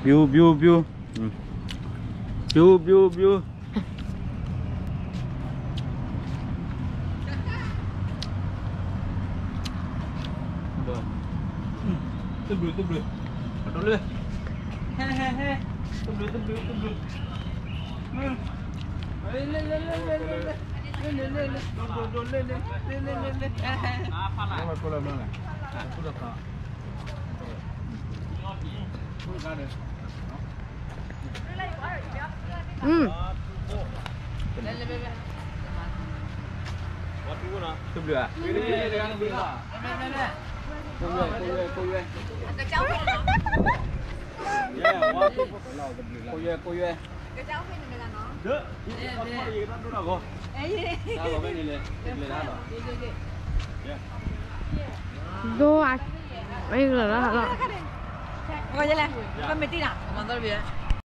Biu, biu, biu. Biu, biu, biu. Tublu, tublu. Tublu. Hê, hê, hê. Tublu, tublu, tublu. Dô à. Ê, lala, lala. Ôi, cái mệt tí nào? Mà tôi bị